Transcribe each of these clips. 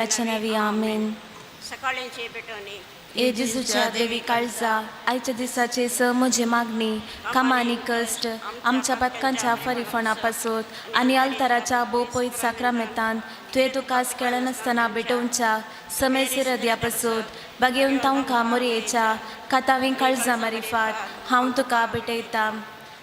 नांवी आमेन. सकाळींची भेटवणी. ए जेजूच्या देवी काळजा, आयच्या दिसाचे स म्हजी मागणी, कामां आनी कश्ट, आमच्या पातकांच्या फरीफणा पासत आनी आल्ताराच्या भोवपयत साक्रामेतान तुवें तुका केळनासतना भेटोवच्या समेस हृदया पासत बागेवन तांकां मोरयेच्या कातावी काळजा मारिफात हांव तुका भेटयतां.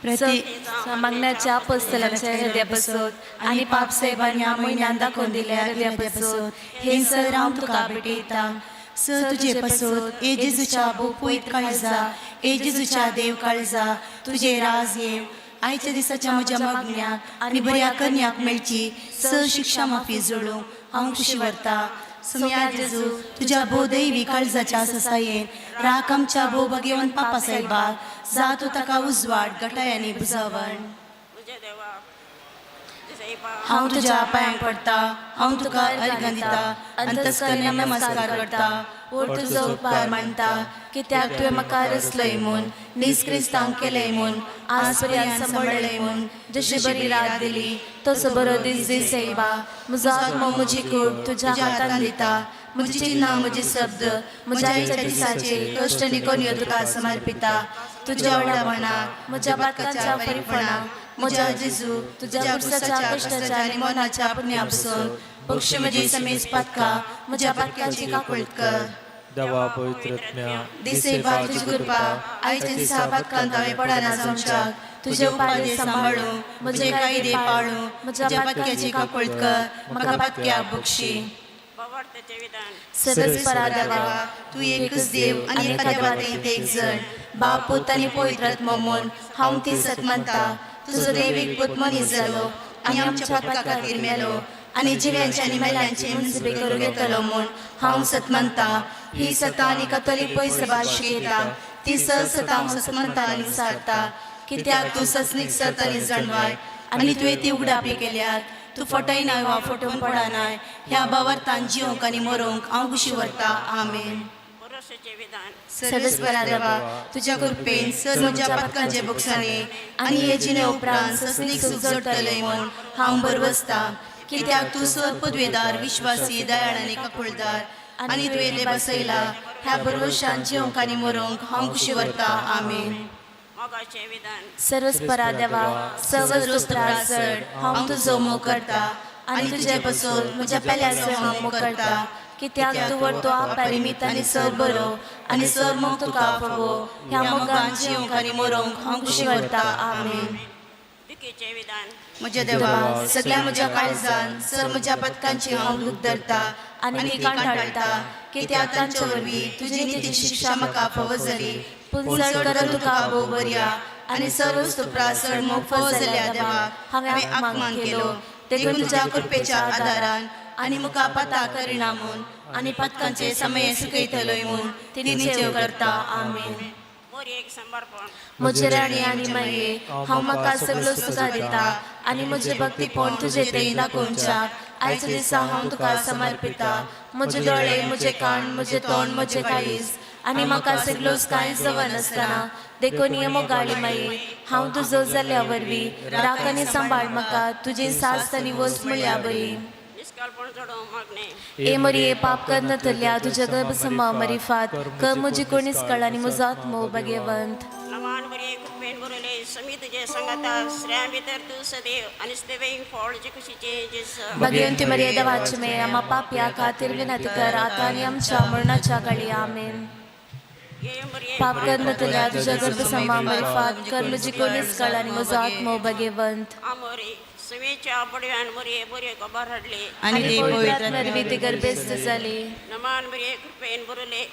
मागण्याच्या apostolaच्या हृदया पासत आनी पाप साहेबांनी ह्या म्हयन्यान दाखोवन दिल्या हृदया पासत हे सर हांव तुका भेटयतां. स तुजे पसोत, ए जेजूच्या भोव काळजा, ए जेजूच्या देव काळजा, तुझे राज येव. आयच्या दिसाच्या म्हज्या मागण्याक आनी बऱ्या कन्याक मेळची स शिक्षा माफी जोडूंक हांव खुशी व्हरता. सुम्या जेजू, तुज्या भोव दैवी काळजाच्या ससायेन राख आमच्या भोव भगेवन पापा साहेबाक, जा तूं ताका उजवाड गटायांनी बुजावण. म्हज्या देवा साहेबा, हांव तुज्या पांयांक पडटा, हांव तुका अर्घां दिता, अंतस्करणे नमस्कार करता, ओर तुजो उपकार मानता, कित्याक तुवें म्हाका रचलय म्हूण, नीज क्रिस्तांक केलय म्हूण, आज पर्यंत सांबाळ्ळय म्हूण, जशी बरी रात दिली तसो बरो दीस दी सायबा. म्हजो आत्मो, म्हजी कूड तुज्या हातान दिता. म्हजी चिन्हां, म्हजे शब्द, म्हज्या आयच्या दिसाचे कश्ट निकोन तुका समर्पिता. तुज्या वडापणाक, म्हज्या पातकांच्या फरीफणाक, म्हज्या जेजू, तुज्या कुर्साच्या कश्टाच्या आनी मनाच्या पुण्या पसून पक्ष म्हजी समेज पातका, म्हज्या पातकाची काकुळट कर. देवा पवित्रत्म्या, दिसे तुजी कृपा आयच्या दिसा पातकांत हांवें पडना जावच्याक तुजे उपादे सांबाळूं, म्हजे कायदे पाळूं. म्हज्या पातक्याची काकुळट कर, म्हाका पातक्याक बक्षी. बाबार्थाचें विधान. सर्वस्परा देवा, तूं एकच देव आनी एका देवांत एक जण, बाप, पूत आनी पवित्र आत्मो म्हूण हांव ती सत मानता. तुजो दैवीक पूत मनीस जालो आनी आमच्या पातका खातीर मेलो आनी जिव्यांचे आनी मेल्यांचे मुनसुबे करूंक येतलो म्हूण हांव सत मानता. ही सता आनी कथोलीक पय सभा शिकयता ती सता हांव सत मानता आनी सारता, कित्याक तूं ससनीक सत आनी जणवाय आनी तुवें ती उगडापी केल्यात. तूं फटयनाय वा फटोवन पडनाय. ह्या बावरतान जिवंक आनी मरोंक हांव खुशी व्हरता. आमेन. पुरुषाचें विधान. सर्वेस्परा देवा, तुज्या कृपेन सर म्हज्या पातकांचे बोगसाणे आनी हे जिणे उपरांत ससनीक सूख जोडटलें म्हूण हांव बरवसता, कित्याक तूं सर पदवेदार, विश्वासी, दयाळ आनी काकुळदार आनी तुवें ते बसयला. ह्या बरवशान जिवंक आनी मरोंक हांव खुशी व्हरता. आमेन. मोगाचें विधान. सर्वस्परा देवा, सवस्तुप्रा चड हांव तुजो मोग करता आनी तुजे पसून म्हज्या पेल्याचो हांव मोग करता, कित्याक तूं वरतो अपरिमीत आनी सर बरो आनी सर मोग तुका फावो. ह्या मोगान जिवंक आनी मरोंक हांव खुशी व्हरता. आमेन. दुखीचें विधान. म्हज्या देवा, सगळ्या म्हज्या काळजान सर म्हज्या पदकांची हांव दूख धरता आनी ती कांटाळटा, कित्याक तांचे वरवीं तुजी निती शिक्षा म्हाका फावो जाली. पूण चड करून तुका भोव बरया आनी सर्व स्तोत्रां चड मोग फावो जाल्या देवा, हांवें अपमान केलो. देखून तुज्या कृपेच्या आदारान आनी मुका पता करिना म्हूण आनी पदकांचे समय सुकयतलोय म्हूण ती निचेव करता. आमेन. मोरयेक समर्पण. म्हजे राणी आनी माये, हांव म्हाका सगळो सुखा दिता आनी म्हजें भक्तीपण तुजे तें दाखोवच्याक आयच्या दिसा हांव तुका समर्पिता. म्हजे दोळे, म्हजे कान, म्हजें तोंड, म्हजें काळीज आनी म्हाका सगळोच कांय जवनासतना. देखून हे मोगाळी माये, हांव तुजो जाल्या वरवीं राख आनी सांबाळ म्हाका तुजी सास्त आनी वस म्हळ्या बरी. निश्कळपण जोडूंक मागणें. ए मरिये, पाप करनतल्या तुज्या गर्भसमा मरिफात कर म्हजी कोणीच कळ आनी म्हजो आत्मो भाग्यवंत. नमान बरे, कृपेन बरयले, समी तुजे संगाता, स्त्रियां भितर तूं सदैव आनी सदैव फळ जे खुशीचें जेस. भगवंती मरिये, देवाची मे, आम्हा पापया खातीर विनंती कर, आता आणि आमच्या मरणाच्या काळी. आमेन. ये मरिये, पाप करनतल्या तुझ्या गर्भसमा मरिफात कर म्हजी कोणीच कळ आनी म्हजो आत्मो भाग्यवंत. आमोरे समेच्या बडव्यान मरिये बरे गोबर हाडले. आनी ते पवित्र पवित्र आत्म्यान ती गर्भेस्त झाली. नमान बरे, कृपेन बरयले,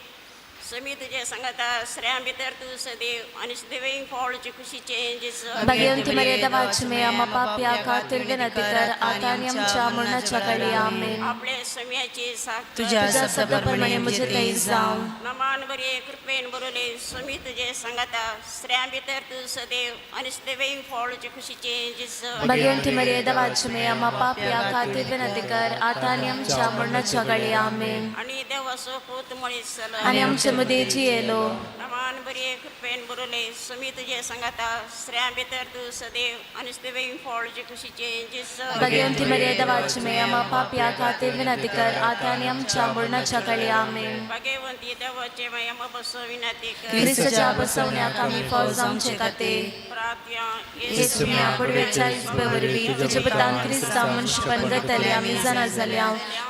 समी तुजे संगाता, स्त्रियां भितर तूं सदैव आनी सदैव फळ जे खुशीचें जेस. भगवंती मरिये, देवाची मे, आम्हा पापया खातीर विनंती कर, आता आणि आमच्या मरणाच्या काळी. आमेन. आपले सम्याची साथ तुझ्या तुझ्या शब्दाप्रमाणे म्हजे थंय जावं. नमान बरे, कृपेन बरयले, समी तुजे संगाता, स्त्रियां भितर तूं सदैव आनी सदैव फळ जे खुशीचें जेस. भगवंती मरिये, देवाची मे, आम्हा पापया खातीर विनंती कर, आता आणि आमच्या मरणाच्या काळी. आमेन. आनी देवाचो पूत मनीस जालो आणि आमच्या मदीं जियेलो. प्रमाण बरी कृपेन बरोले समी तुजे सांगाता स्त्रियां भितर तूं सदैव आनी तुवें फळ जे खुशीचे जेजू. भगवंती मरिया देवाची माय, आम्हा पापया खातीर विनंती कर, आता आनी आमच्या मरणाच्या काळी. आमेन. भाग्यवंती देवाचे माय, आम्हा बसो विनंती कर. क्रिस्तच्या बसवण्याक आमी फाव जावचे खातीर. प्रार्थना. येसुम्या पुडवेच्या इस्बे वरवीं तुज्या पुतान क्रिस्ता मनशेपण घेतले आमी जाणा जाल्या,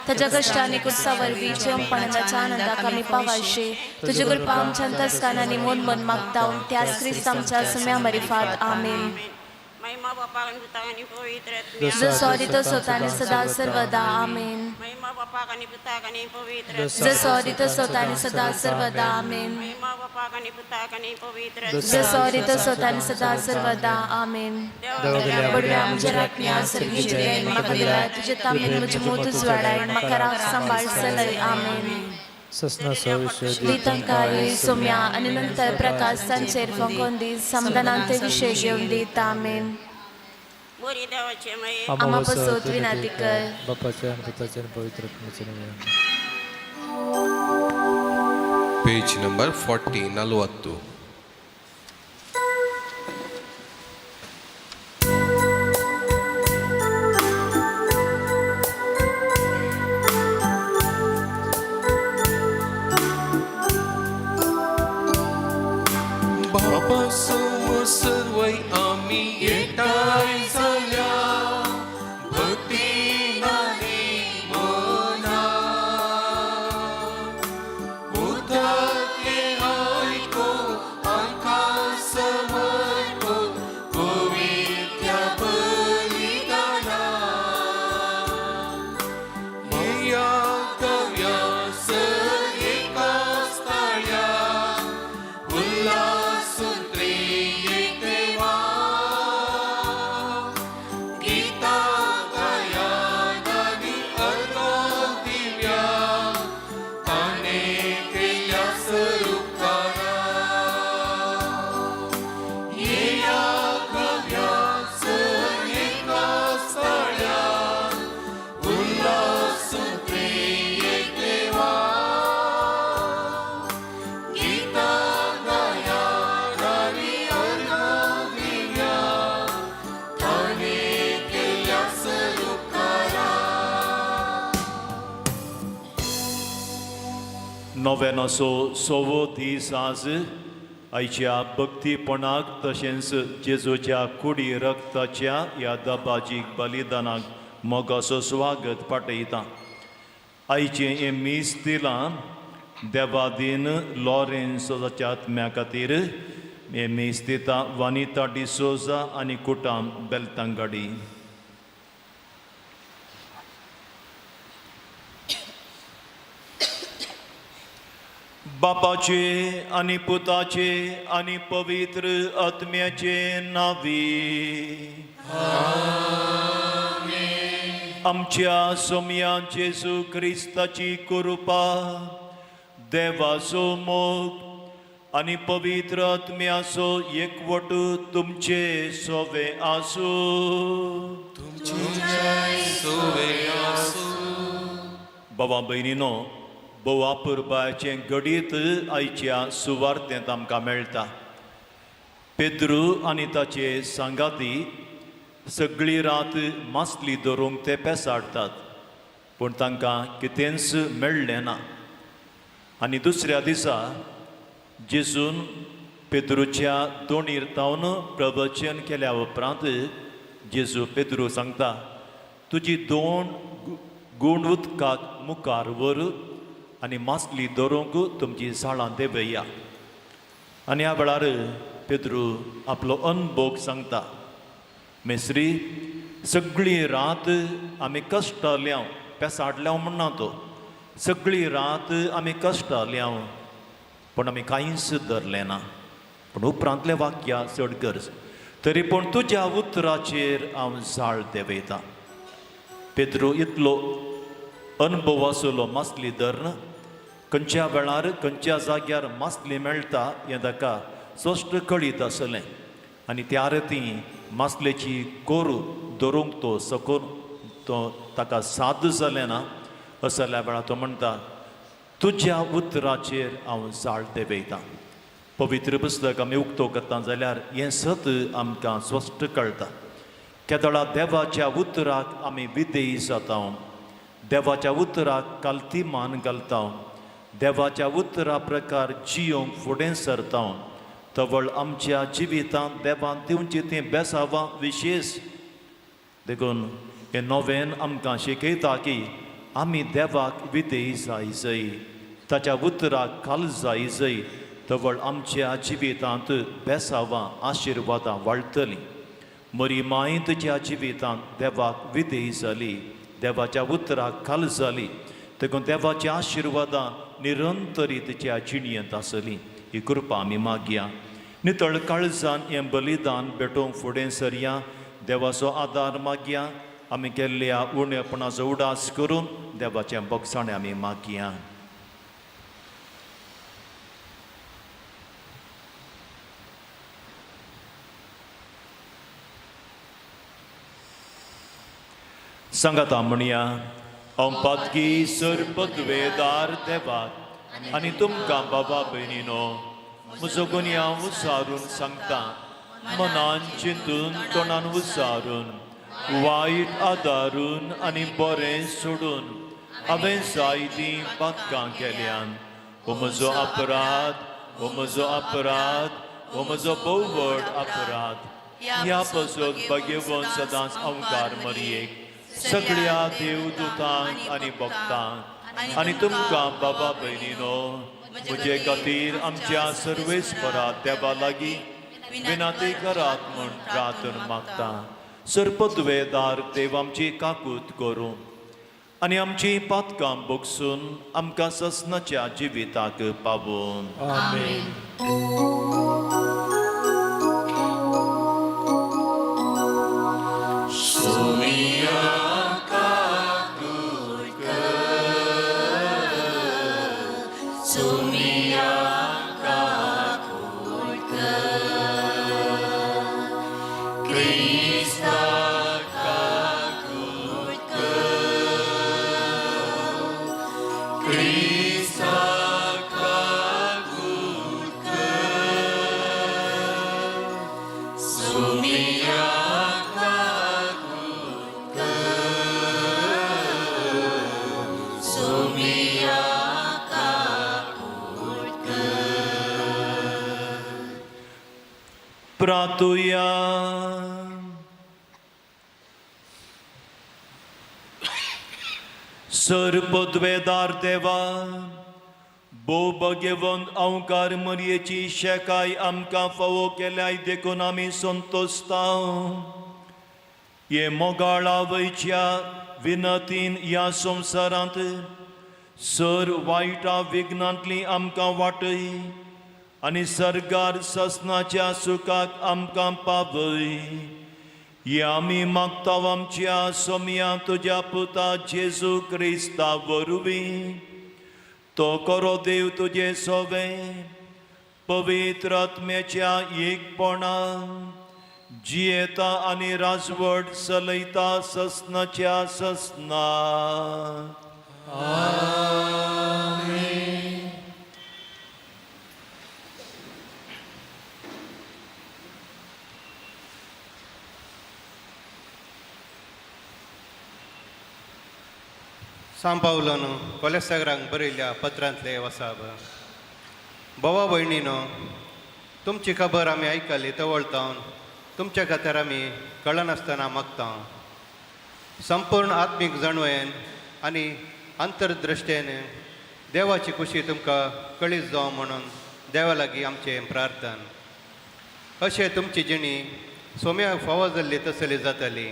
ताच्या कश्टांनी कुर्सा वरवीं जेवपणाच्या आनंदाक आमी पावाशे तुजे कृपा आमच्या अंतस्कान आनी मन मन मागता, त्याच क्रिस्त आमच्या सुम्या मरिफात. आमेन. महिमा बापाक आनी पुताक आनी पवित्र आत्म्याक. जसो आदी तसो आनी सदा सर्वदा. आमेन. महिमा बापाक आनी पुताक आनी पवित्र. जसो आदी तसो आनी सदा सर्वदा. आमेन. महिमा बापाक आनी पुताक आनी पवित्र. जसो आदी तसो आनी सदा सर्वदा. आमेन. बडव्या म्हज्या राज्ञा, सर्गीचे देव, म्हाका दिला तुजे तांबेन म्हजी मोत उजवाडाय, म्हाका राख सांबाळ चलय. आमेन. ससना सविश्व दितंकारी सोम्या आनी नंतर प्रकाश तांचेर फंकोवन दी, समाधानान ते विशय घेवन दीत. आमेन. मोरी देवाचे माये. आम्हा पसोत विनंती कर. बापाच्या आणि पुताच्या आणि पवित्र आत्म्याच्या नावाने. Page number 40, 40. बाबा समोर सर्वय आमी एकठांय जाल्या, भक्तीन आनी मनान. उदके आयको आमकां समर्पण पवित्र बलिदाना. ह्या गव्या सर एकाच ताळ्या उल्हासून त्रिएक देवा, गीता गायन आनी अर्घ दिव्या ताणे केल्या सरुपकारा. येया गव्या सर एकाच ताळ्या उल्हासून त्रिएक देवा, गीता गायन आनी अर्घ दिव्या ताणे केल्या सरुपकारा. नव्यानाचो सवो दीस आज आयच्या भक्तीपणाक तशेंच जेजूच्या कुडी रक्ताच्या ह्या दबाजीक बलिदानाक मोगाचो स्वागत पाठयता. आयचें हें मीस दिलां देवादीन लॉरेन्सोच्या आत्म्या खातीर. हें मीस दिता वनिता डिसोजा आनी कुटाम बेलतांगाडी. बापाचे आनी पुताचे आनी पवित्र आत्म्याचे नावी. आमच्या सोमया जेजू क्रिस्ताची कृपा, देवाचो मोग आनी पवित्र आत्म्याचो एकवट तुमचे सोवे आसूं. बाबा भयणीनो, भोव अपुरबायेचें घडीत आयच्या सुवार्तेंत आमकां मेळटा. पेद्रू आनी ताचे सांगाती सगळी रात मासली धरूंक ते पेसाडटात, पूण तांकां कितेंच मेळ्ळें ना. आनी दुसऱ्या दिसा जेजून पेद्रूच्या दोणीर तावन प्रवचन केल्या उपरांत जेजू पेद्रू सांगता, तुजी दोन गूण उदकाक मुखार व्हर आनी मासली धरूंक तुमची साळां देवया. आनी ह्या वेळार पेद्रू आपलो अनभोग सांगता, मेस्त्री, सगळी रात आमी कश्टल्या, पेसाडल्या म्हणना तो, सगळी रात आमी कश्टल्या पूण आमी कांयच धरलें ना. पूण उपरांतलें वाक्य चड गरज, तरी पूण तुज्या उतराचेर हांव जाळ देंवयतां. पेद्रू इतलो अनुभव आसलो मासली धरून, खंयच्या वेळार खंयच्या जाग्यार मासली मेळटा हें ताका स्पश्ट कळीत आसलें. आनी त्या रिती मासलेची कोरू धरूंक तो सकून तो ताका साद जालें ना. असल्या वेळार तो म्हणटा, तुज्या उतराचेर हांव जाळ देंवयतां. पवित्र पुस्तक आमी उक्तो करता जाल्यार हें सत आमकां स्पश्ट कळटा. केदळा देवाच्या उतराक आमी विधेयी जाता, देवाच्या उतराक कालती मान घालता, देवाच्या उतरा प्रकार जियोंक फुडें सरता, तवळ आमच्या जिवितांत देवान दिवची तीं बेसावां विशेश. देखून हें नोवेन आमकां शिकयता की आमी देवाक विधेयी जाय जय, ताच्या उतराक खाल जाय जय, तवळ आमच्या जिवितांत बेसावां आशिर्वादां वाडटलीं. मरी माय तुज्या जिवितांत देवाक विधेयी जाली, देवाच्या उतराक खाल जाली, देखून देवाच्या आशिर्वादां निरंतरी तिच्या जिणयेंत आसली. ही कृपा आमी मागया. नितळ काळजान हें बलिदान भेटोवंक फुडें सरया. देवाचो आदार मागया. आमी केल्ल्या उणेपणाचो उडास करून देवाचें बगसाणें आमी मागया. सांगाता म्हणया, हांव पातकी सर्पद्वेदार देवाक आनी तुमकां बाबा भयणीनो म्हजो गुन्यांव उसारून सांगता, मनान चिंतून तोंडान उसारून वायट आदारून आनी बरें सोडून हांवें जायतीं पातकां केल्यान. हो म्हजो अपराध, हो म्हजो अपराध, हो म्हजो भोव व्हड अपराध. ह्या पासत भगेवन सदांच अंकार मरयेक, सगळ्या देवदूतांक आनी भक्तांक आनी तुमकां बाबा भयणीनो म्हजे खातीर आमच्या सर्वेस्परा देवा लागीं विनाती करात म्हूण प्रार्थना मागता. सर्पद्वेदार देव आमची काकूत करूं आनी आमची पातकां बोगसून आमकां ससनाच्या जिविताक पावून. आमेन. प्रातुया. सर्पद्वेदार देवा, भोव भगेवंत अंकार मरयेची शेकाय आमकां फावो केल्याय देखून आमी संतोशता. हे मोगाळ आवयच्या विनतीन ह्या संवसारांत सर वायटा विघ्नांतली आमकां वाटय आनी सर्गार ससनाच्या सुखाक आमकां पावय. हे आमी मागता आमच्या सोमया तुज्या पुता जेजू क्रिस्ता वरवीं. तो करो देव तुजे सोवे पवित्र आत्म्याच्या एकपणान जियेता आनी राजवट चलयता ससनाच्या ससना. सांव पावलोन कोलेसागरांक बरयल्ल्या पत्रांतले वसाब. भावा भयणीनो, तुमची खबर आमी आयकली तवळतावन तुमच्या खातीर आमी कळनासतना मागता. संपूर्ण आत्मीक जाणवयेन आनी अंतर्दृश्टेन देवाची खुशी तुमकां कळीत जावं म्हणून देवा लागीं आमचें प्रार्थन. अशें तुमची जिणी सोम्याक फावो जाल्ली तसली जातली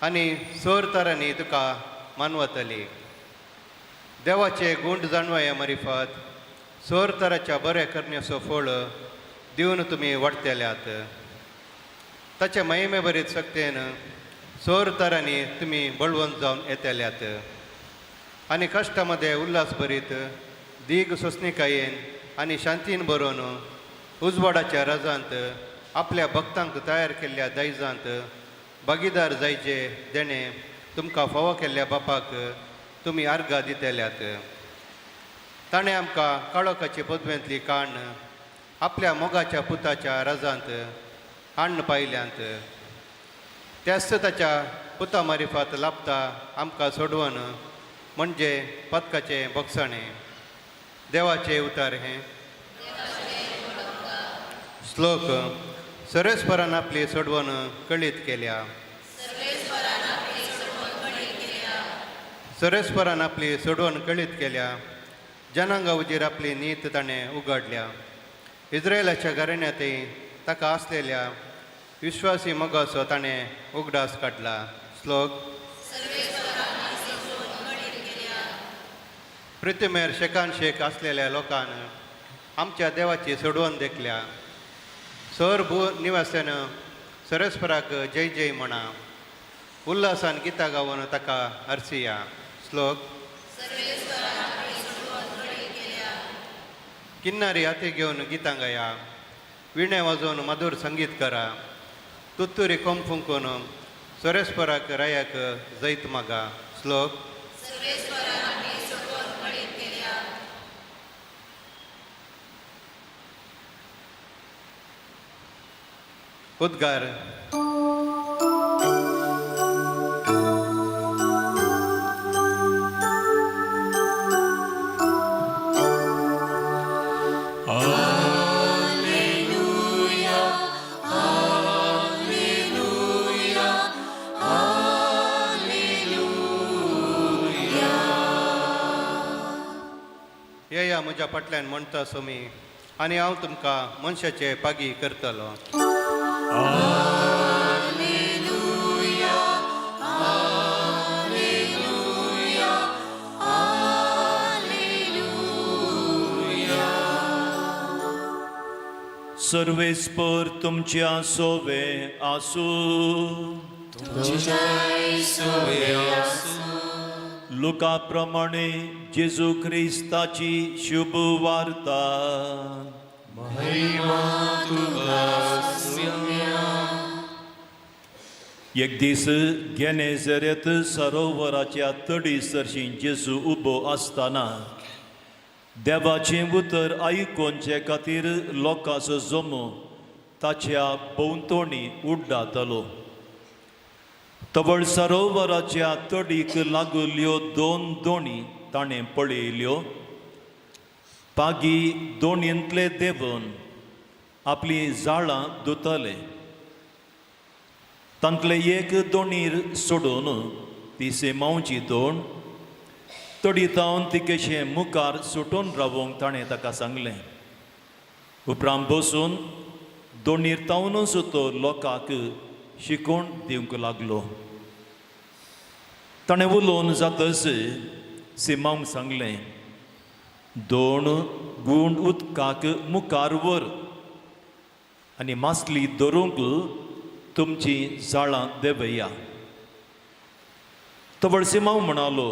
आनी सोर तरांनी तुका मानवतली. देवाचे गुंड जाणवया मारिफात सोर तराच्या बऱ्या करण्याचो फळ दिवन तुमी वाडटल्यात. ताचे महिमे बरीत शक्तेन सोर तरांनी तुमी बळवंत जावन येतल्यात आनी कश्टा मदें उल्हास भरीत दीग सोंसणिकायेन आनी शांतीन बरोवन उजवाडाच्या रजांत आपल्या भक्तांक तयार केल्ल्या दायजांत भागीदार जायचे देणें तुमकां फावो केल्ल्या बापाक तुमी आर्गां दितल्यात. ताणें आमकां काळोखाचे पदवेंतली काण आपल्या मोगाच्या पुताच्या रजांत हाण्ण पायल्यांत. त्याच ताच्या पुता मारिफात लाभता आमकां सोडवण म्हणजे पदकाचें बोगसाणें. देवाचें उतार हें. श्लोक. सर्वेस्परान आपली सोडवण कळीत केल्या. सर्वेस्परान आपली सोडवण कळीत केल्या. जनांगा उजीर आपली नीत ताणें उगाडल्या. इस्रायलाच्या घराण्यांतय ताका आसलेल्या विश्वासी मोगाचो ताणें उगडास काडला. श्लोक. पृथ्वीमेर शेकान शेक आसलेल्या लोकान आमच्या देवाची सोडवण देखल्या. सर भू निवासान सरस्पराक जय जय म्हणा. उल्हासान गितां गावन ताका हरसिया. श्लोक. किन्नारी हाती घेवन गितां गाया. विणे वाजोवन मधूर संगीत करा. तुत्तुरी कोंब फुंकून सरेस्पराक रायाक जैत मागा. श्लोक. उद्गार. येया म्हज्या फाटल्यान म्हणटा सोमी आनी हांव तुमकां मनशाचे पागी करतलो. सर्वेस्पर तुमच्या सोवे आसूं. लुका प्रमाणे जेजू क्रिस्ताची शुभ वार्ता. एक दीस गेनेझरेत सरोवराच्या तडी सरशी जेजू उबो आसतना देवाचें उतर आयकुचे खातीर लोकांचो जमो ताच्या भोंवतणी उड्डातलो. तवळ सरोवराच्या तडीक लागुल्ल्यो दोन दोणी ताणें पळयल्यो. पागी दोणयेंतले देंवन आपलीं जाळां धुतले. तांतले एक दोणीर सोडून ती सेमावची दोण तडी तावन तिकेशें मुखार सुटून रावोंक ताणें ताका सांगलें. उपरांत बसून दोणीर तावनूच तो लोकांक शिकोवन दिवंक लागलो. ताणें उलोवन जातच सिमांवक सांगलें, दोन गूण उदकाक मुखार व्हर आनी मासली धरूंक तुमची जाळां देंवया. तवळ सिमांव म्हणालो,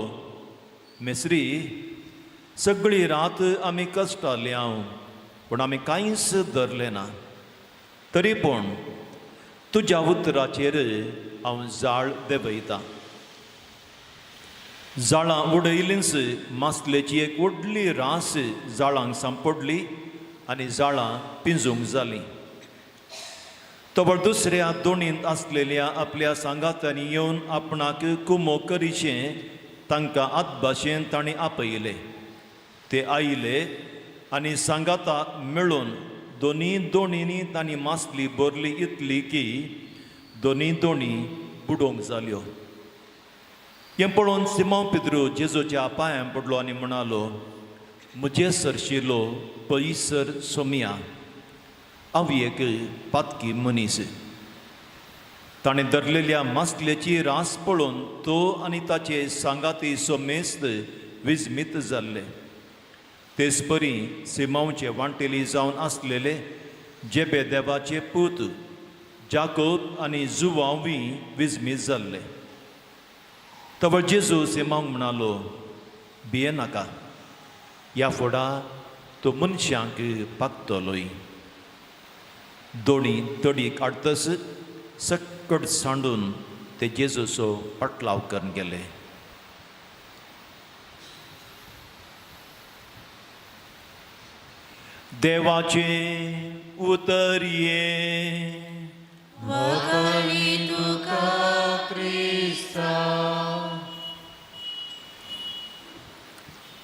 मेस्री, सगळी रात आमी कश्टाले हांव, पूण आमी कांयच धरलें ना. तरी पूण तुज्या उतराचेर हांव जाळ देंवयतां. जाळां उडयलींच मासलेची एक व्हडली रास जाळांक सांपडली आनी जाळां पिंजूंक जालीं. तवळ दुसऱ्या दोणींत आसलेल्या आपल्या सांगातांनी येवन आपणाक कुमो करीचें तांकां आतभाशेन तांणी आपयले. ते आयले आनी सांगाता मेळून दोनी दोणींनी तांणी मासली भरली इतली की दोनी दोणी बुडोवंक जाल्यो. हें पळोवन सिमांव पिद्रू जेजूच्या पांयां पडलो आनी म्हणालो, म्हजे सरशिलो पयसर सोमया, हांव एक पातकी मनीस. ताणें धरलेल्या मासलेची रास पळोवन तो आनी ताचे सांगाती सोमेस्त विजमीत जाल्ले. तेच परी सिमांवचे वांटेली जावन आसलेले जेबे देवाचे पूत जाकोब आनी जुवांवूय विजमीत जाल्ले. तवळ जेजू सिमांवक म्हणालो, भियेनाका, ह्या फुडा तूं मनशांक पागतलोय. दोणी तडी काडतच सक्कड सांडून ते जेजूचो पाटलाव करून गेले. देवाचें उतर ये.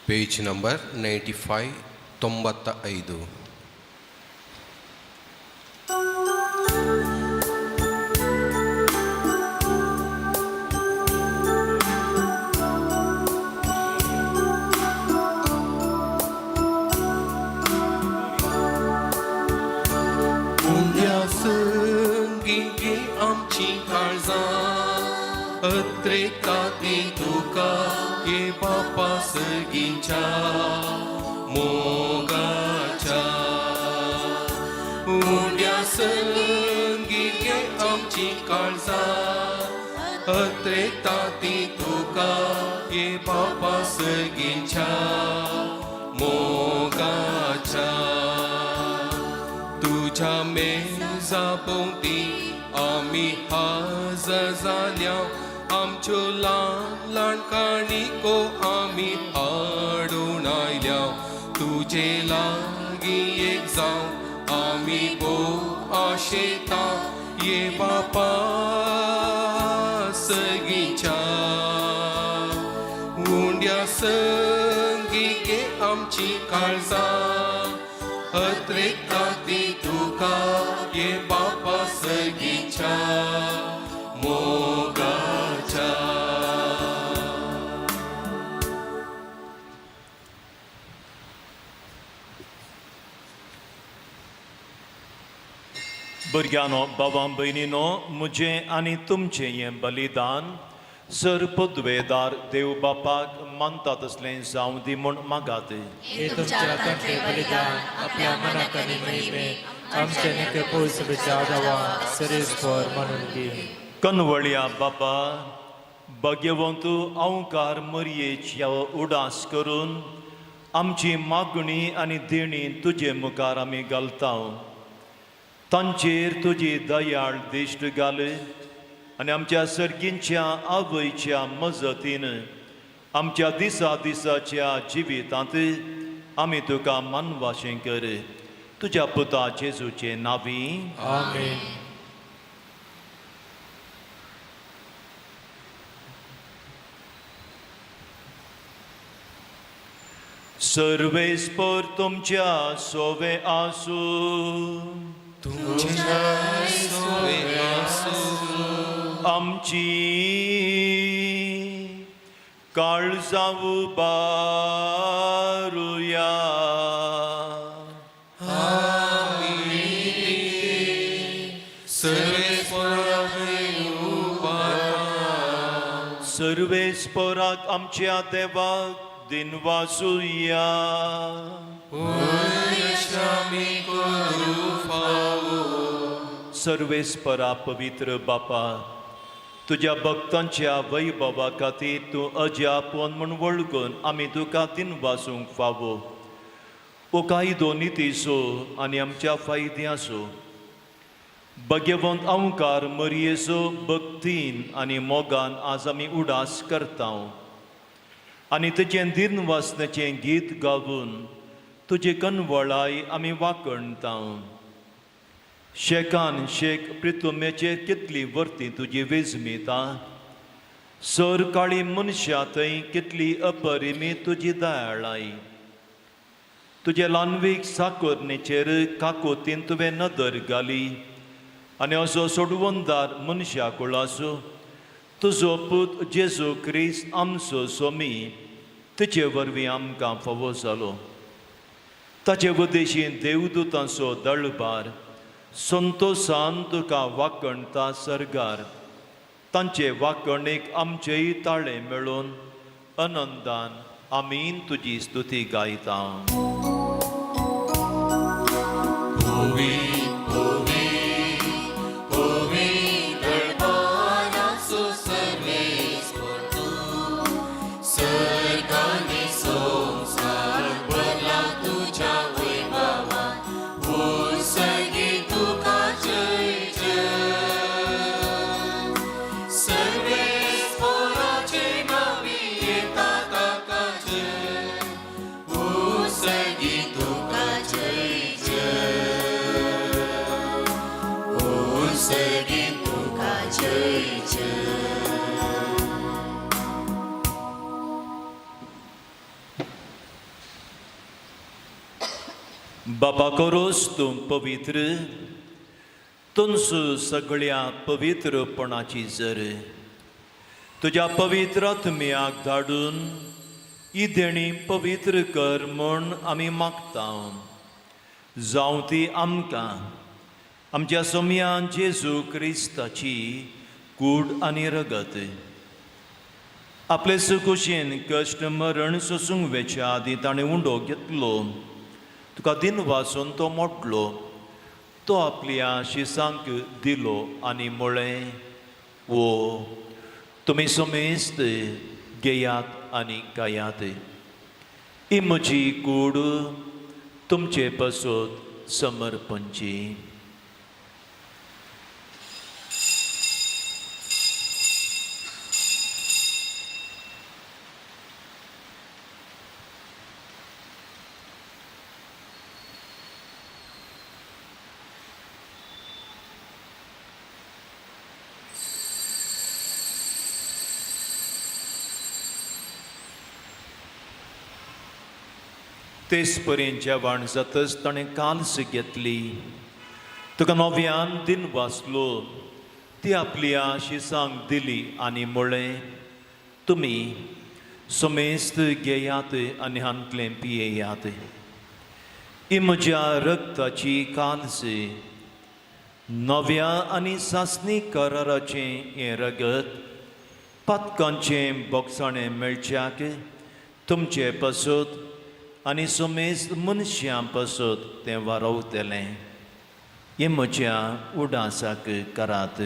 Page number 95, 95. उंड्या संगी गे आमची काळजां अत्रेता ती तुका ये बापा सगींच्या मोगाच्या. उंड्या संगी गे आमची काळजां अत्रेता ती तुका ये बापा सगींच्या मोगाच्या. तुझ्या मेजा भोंवती आमी हाजर जाल्या, आमच्यो ल्हान ल्हान काणिको आमी हाडून आयल्या. तुजे लागीं एक जावं आमी भोव आशेता ये बापा सगींच्या. उंड्या संगी गे आमची काळजां अत्रेता ती तुका ये बापा सगींच्या मोगाच्या. भुरग्यांनो, बाबा भयणीनो, म्हजें आनी तुमचें हें बलिदान सर पदवेदार देव बापाक मानता तसलें जावं दी म्हूण मागात. हे तुमच्या हातांतले बलिदान आपल्या मनाक आनी महिमेक आमच्या नित्य पोळसभेच्या आदावा सरेस्वर म्हणून दी. कनवळया बापा, भाग्यवंत अवकार मरयेच्या उडास करून आमची मागणी आनी देणी तुजे मुखार आमी घालता. तांचेर तुजी दयाळ दिश्ट घाल आनी आमच्या सर्गींच्या आवयच्या मजतीन आमच्या दिसा दिसाच्या जिवितांत आमी तुका मानवाशें कर. तुज्या पुता जेजूचे नांवी. आमेन. सर्वेस्पर तुमच्या सोवे आसूं. तुमच्या सोवे आसूं. आमची काळजां उबारुया. सर्वेस्परा उबारता. सर्वेस्पराक आमच्या देवाक दिनवासुया. आमी करू फावो. सर्वेस्परा पवित्र बापा, तुज्या भक्तांच्या वैभवा खातीर तूं अजापन म्हूण वळखून आमी तुका दिनवासूंक फावो. ओ कायदो नितीचो आनी आमच्या फायद्याचो भाग्यवंत अंकार मरयेचो भक्तीन आनी मोगान आज आमी उडास करता आनी तुजें दिनवासनाचें गीत गावून तुजी कनवळाय आमी वाकणता. शेकान शेक प्रितुमेचेर कितली वर्ती तुजी विजमिता, सर काळी मनशां थंय कितली अपरिमीत तुजी दयाळाय. तुजे ल्हानवीक साकोरणेचेर काकोतीन तुवें नदर घाली आनी असो सोडवंदार मनशा कुळाचो तुजो पूत जेजू क्रिस्त आमचो सोमी तिचे वरवीं आमकां फावो जालो. ताचे वदेशी देवदूतांचो दळबार संतोसान तुका वाकणता सर्गार. तांचे वाकणेक आमचेय ताळे मेळून अनंदान आमीन तुजी स्तुती गायता. तुका जय. बापा कोरोस तूं पवित्र, तुमचो सगळ्या पवित्रपणाची जर तुज्या पवित्र आत्म्याक धाडून ही देणी पवित्र कर म्हूण आमी मागता. जावं ती आमकां आमच्या सोमयान जेजू क्रिस्ताची कूड आनी रगत. आपले सुकुशेन कश्ट मरण सोसूंक वेच्या आदीं ताणें उंडो घेतलो, तुका दिन वाचून तो मोडलो, तो आपल्या शिसांक दिलो आनी म्हळें, ओ तुमी समेस्त घेयात आनी खायात, ही म्हजी कूड तुमचे पासत समर्पणची. तेच परेन जेवण जातच ताणें काल्स घेतली, तुका नव्यान दिन वाचलो, ती आपल्या शिसांक दिली आनी म्हळें, तुमी समेस्त घेयात आनी हांतलें पियेयात, ही म्हज्या रक्ताची काल्स, नव्या आनी सासणी कराराचें हें रगत पातकांचें बोगसाणें मेळच्याक तुमचे पासत आनी समेस्त मनशां पासत तें वारवतलें. हें म्हज्या उडासाक करात.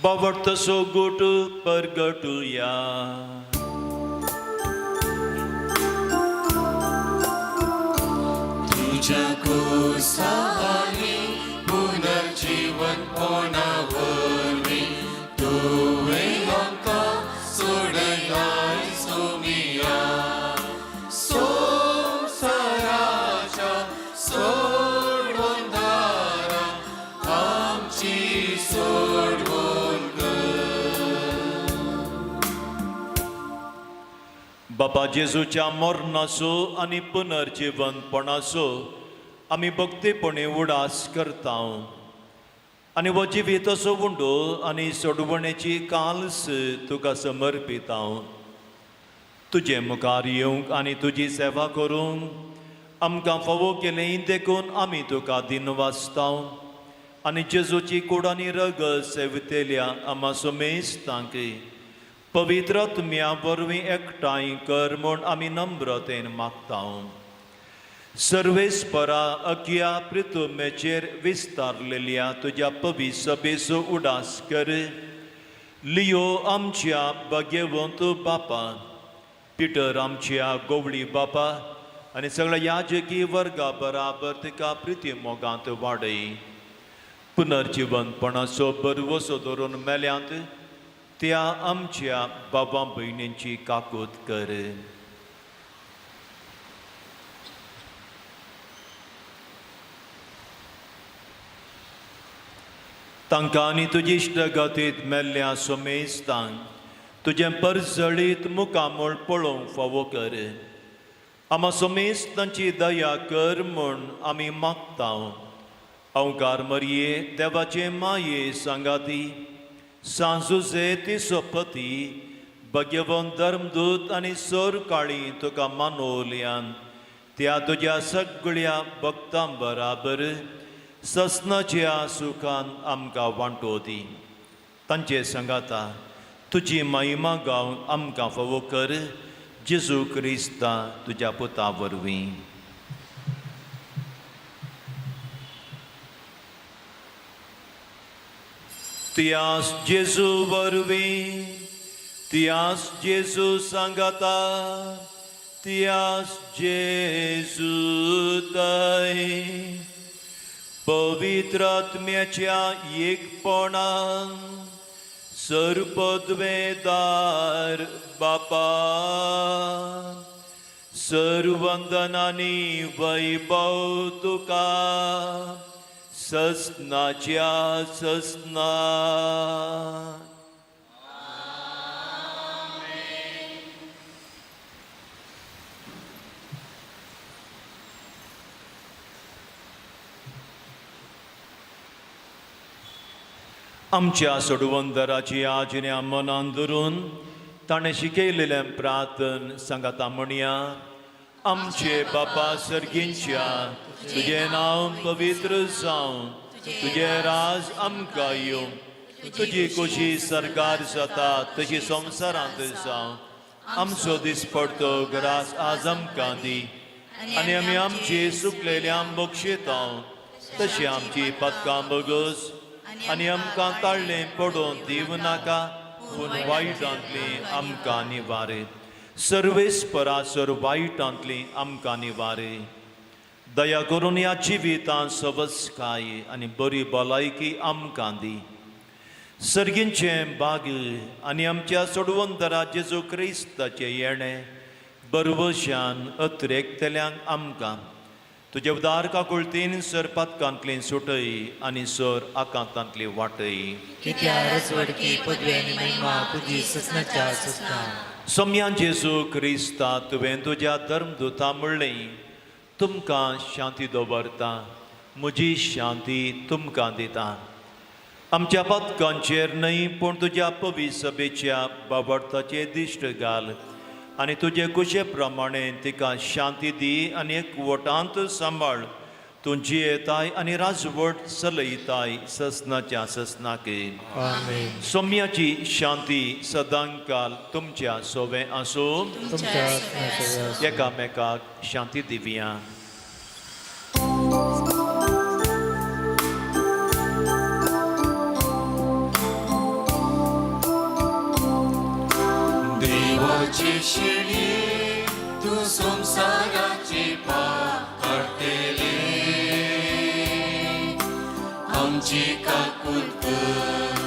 बावडतसो गोट परगटुया. तुझ्या कुसानी पुनर्जीवन पणावरवीं तुवें आमकां सोडयलाय सोमिया. संवसाराच्या सोडवणदारा आमची सोडवण कर. बाबा जेजूच्या मरणाचो आनी पुनर्जीवनपणाचो आमी भक्तीपणी उडास करता आनी हो जिवीत असो उंडो आनी सोडवणेची काल्स तुका समर्पिता. तुजे मुखार येवंक आनी तुजी सेवा करूंक आमकां फावो केलें देखून आमी तुका दिनवासता आनी जेजूची कूड आनी रगत सेवतेल्या आमा समेस्तांक पवित्र आत्म्या वरवीं एकठांय कर म्हूण आमी नम्रतेन मागता. सर्वेस्परा अखिया प्रितुमेचेर विस्तारलेल्या तुज्या पवी सभेचो उडास कर. लियो आमच्या भाग्यवंत बापा, पिटर आमच्या गोवळी बापा आनी सगळ्या याजकी वर्गा बराबर तिका प्रिती मोगांत वाडय. पुनर्जिवनपणाचो बरवसो धरून मेल्यांत त्या आमच्या बाबा भयणींची काकूत कर. तांकां आनी तुजी इश्टगतींत मेल्ल्या समेस्तांक तुजें परजळीत मुखामळ पळोवंक फावो कर. आमा समेस्तांची दया कर म्हूण आमी मागता. अवकार मरये देवाचे माये सांगाती सांजुजे ती सोपती भगवंत धर्मदूत आनी सोर काळी तुका मानवल्यान त्या तुज्या सगळ्या भक्तां बराबर ससनाच्या सुखान आमकां वांटो दी. तांचे सांगाता तुजी महिमा गावंक आमकां फावो कर. जेजू क्रिस्ता तुज्या पुता वरवीं. तियास जेजू वरवीं, तियास जेजू सांगाता, तियास जेजू तय पवित्र आत्म्याच्या एकपणान सरपदवेदार बापा सरवंदनानी वैभव तुका ससनाच्या ससना. आमच्या सोडवंदराची आज्ञा मनान धरून ताणें शिकयलेलें प्रार्थन सांगाता म्हणया. आमचे बापा सर्गींच्या, तुजें नांव पवित्र जावं, तुजें राज आमकां येवं, तुजी खोशी सरकार जाता तशी संवसारांत जावं. आमचो दिसपडतो ग्रास आज आमकां दी आनी आमी आमची सुकलेल्या बक्षितां तशी आमची पदकां बगस आनी आमकां ताळ्ळें पडोवन दिवं नाका, पूण वायटांतली आमकां निवारे. सर्वेस्परासर वायटांतली आमकां निवारे. दया करून ह्या जिवितांत सवसकाय आनी बरी भलायकी आमकां दी. सर्गींचें बाग आनी आमच्या सोडवंतरा जेजू क्रिस्ताचें येणें बरवशान अत्रेकतल्यांक आमकां तुजे उदार काकुळतीन सर पातकांतली सुटय आनी सर आकांतांतली वाटय. कित्या रजवडकी पदवी आनी महिमा तुजी ससनाच्या ससना. सोम्या जेजू क्रिस्ता, तुवें तुज्या धर्मदुता म्हणलें, तुमकां शांती दवरता, म्हजी शांती तुमकां दिता. आमच्या पदकांचेर न्हय पूण तुज्या पवी सभेच्या बाबडताचेर दिश्ट घाल आनी तुजे कुशे प्रमाणे तिका शांती दी आनी एकवटांत सांबाळ. तूं जियेताय आनी राजवट चलयताय ससनाच्या ससनाके. आमेन. सोम्याची शांती सदांकाल तुमच्या सोवे आसूं. तुमच्या आत्म्या सवें. एकामेकाक शांती दिवया. देवाची शिडी तूं संवसाराचे पाप काडटले, आमची काकूत कर.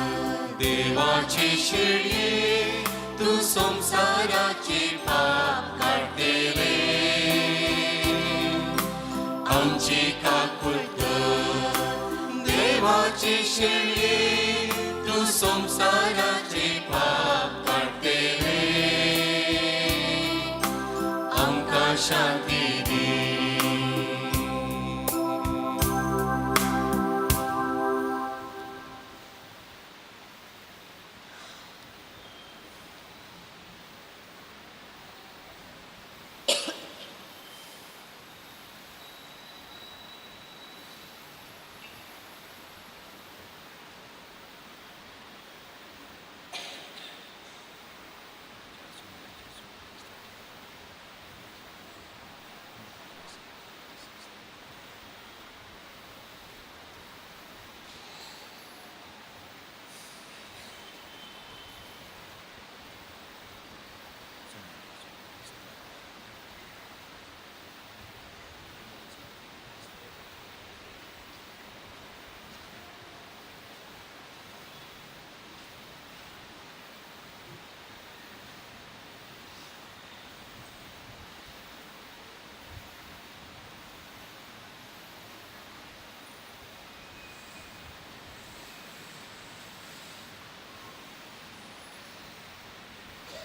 देवाची शिडी तूं संवसाराचे पाप काडटले, आमची काकूत कर. देवाची शिडी तूं संवसाराचे पाप काडटले, आमकां शांती दी.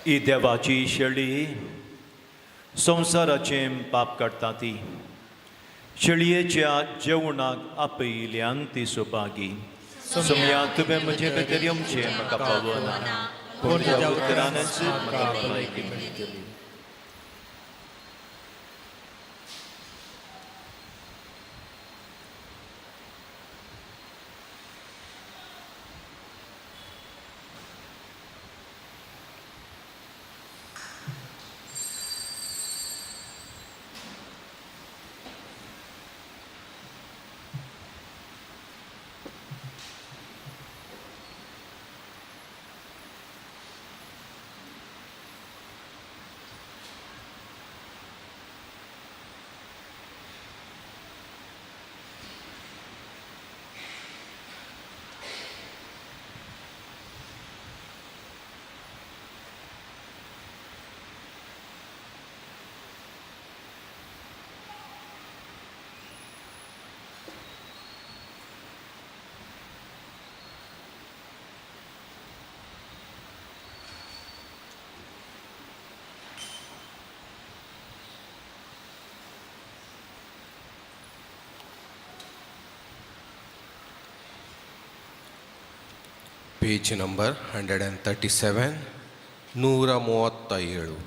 ही देवाची शेळी संवसाराचें पाप काडटा ती शेळयेच्या जेवणाक आपयिल्ल्यान ती सुभागी. सोम्या तुवें म्हजे भितर येवचें म्हाका पावना, पूण तुज्या उतरानच म्हाका भलायकी मेळटली. Page number 137, 137.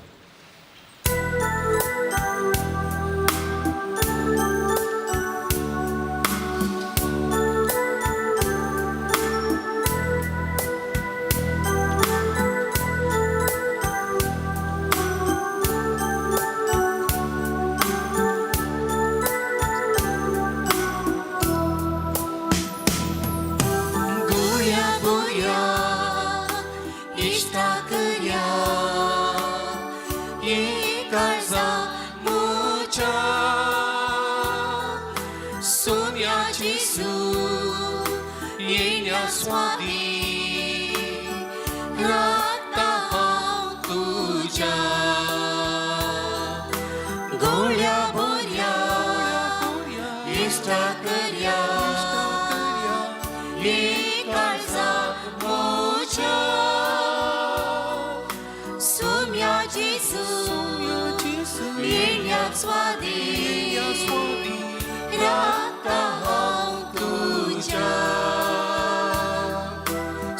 गुया गुया इश्टा करया एकाजा मोच्या सोम्या जेसू येण्या स्वादी राखता हांव तुज्या गोळ्या बोऱ्या इश्टा करया एकाजा मोच्या सोम्या जेजू येण्याक स्वादी राखता हांव तुज्या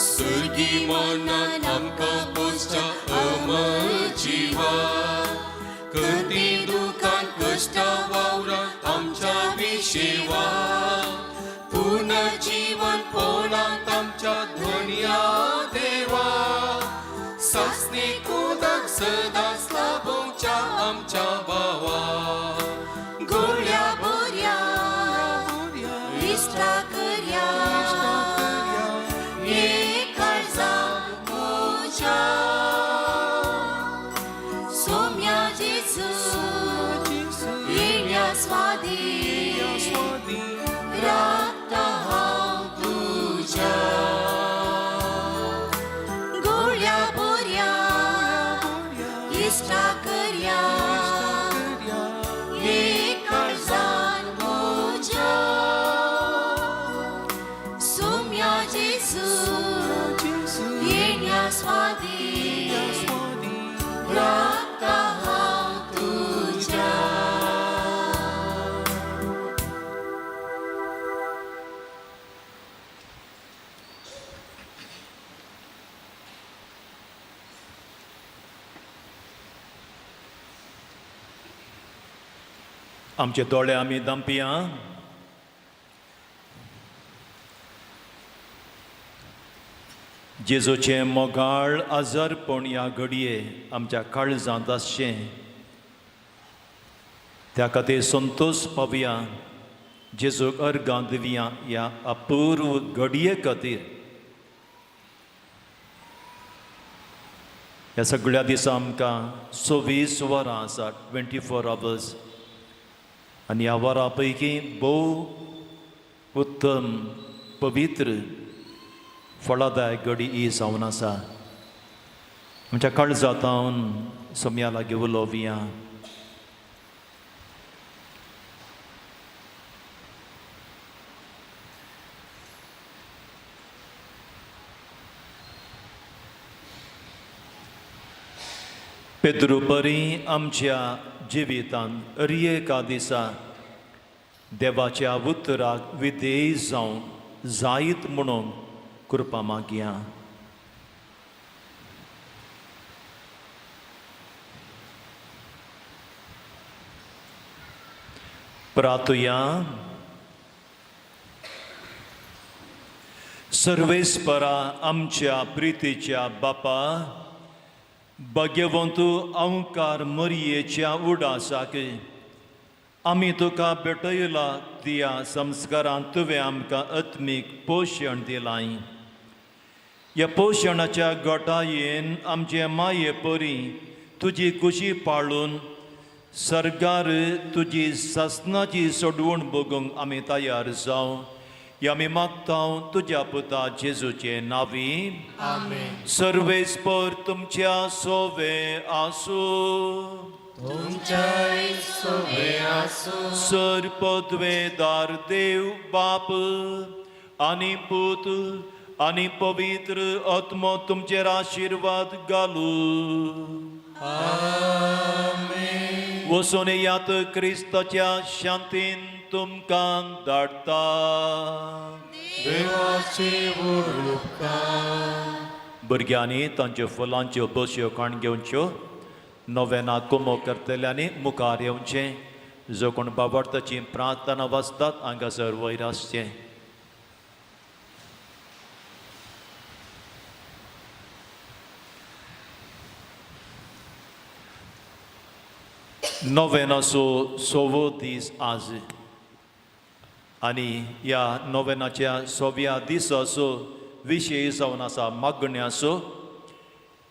सुर्गी मनान आमकां पोसच्या अमर जिवा कदी दुकान कश्टा वावरा आमच्या विशेवा पुनर्जीवन पोलांत आमच्या धोणया देवा सासणी कुदाक सदांच लाभोवच्या आमच्या भावा गोळ्या बोऱ्या इश्टा करया एकाळजा मोज्या सोम्या जेजू येण्या स्वादी राखता हांव तुज्या गोळ्या बोऱ्या इश्टा करया एकाळजान मोज्या सोम्या जेजू येण्या स्वादी राखता हांव तुज्या. आमचे दोळे आमी दांपया. जेजूचें मोगाळ आजारपण ह्या घडये आमच्या काळजांत आसचें, त्या खातीर संतोश पावया, जेजूक अर्गां दिवया ह्या अपूर्व घडये खातीर. ह्या सगळ्या दिसा आमकां 24 वरां आसा, 24 आवर्स, आनी ह्या वरां पैकी भोव उत्तम पवित्र फळादायक घडी ही जावन आसा. आमच्या काळजांत सोम्या लागीं उलोवया. पेद्रू परी आमच्या जिवितांत एका दिसा देवाच्या उतराक विधेय जावंक जायत म्हणून कृपा मागया. प्रातुया. सर्वेस्परा आमच्या प्रितीच्या बापा, भाग्यवंत अंकार मरयेच्या उडासाक आमी तुका भेटयला त्या संस्कारान तुवें आमकां आत्मीक पोशण दिलां. ह्या पोशणाच्या गटायेन आमचे माये परी तुजी खुशी पाळून सरकार तुजी सासनाची सोडवण बगूंक आमी तयार जावं ह्या आमी मागता तुज्या पुता जेजूचे नांवी. आमेन. सर्वेस्पर तुमच्या सोवे आसूं. तुमच्याय सोवे आसूं. सर पदवेदार देव बाप आनी पूत आनी पवित्र आत्मो तुमचेर आशिर्वाद घालू. आमेन. वचून यात क्रिस्ताच्या शांतीन तुमकां धाडटा. देवाचे व्हड उपकार. भुरग्यांनी तांच्यो फुलांच्यो बसयो काण घेवच्यो. नोवेना कुमो करतल्यांनी मुखार येवचें. जो कोण बाबार्थाची प्रार्थना वाचतात हांगासर वयर आसचें. नोवेनाचो सवो दीस आज आनी ह्या नोवेनाच्या सव्या दिसाचो विशय जावन आसा मागण्याचो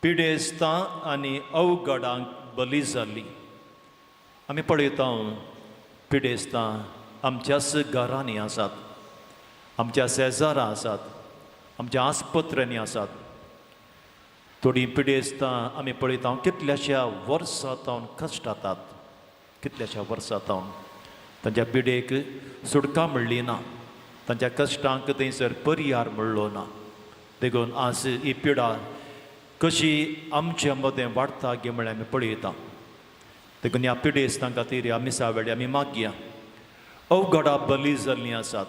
पिडेस्तां आनी अवघडांक बली जाल्ली. आमी पळयता पिडेस्तां आमच्याच घरांनी आसात, आमच्या शेजारा आसात, आमच्या आस्पत्र्यांनी आसात. थोडीं पिडेस्तां आमी पळयता कितल्याश्या वर्सां तावन कश्टातात, कितल्याश्या वर्सां तावन तांच्या पिडेक सुटका मेळ्ळी ना, तांच्या कश्टांक थंयसर पर्यार मेळ्ळो ना. देखून आज ही पिडा कशी आमच्या मदें वाडटा गे म्हळ्यार आमी पळयता. देखून ह्या पिडेस्तां खातीर ह्या मिसा वेळी आमी मागया. अवघडा बली जाल्लीं आसात,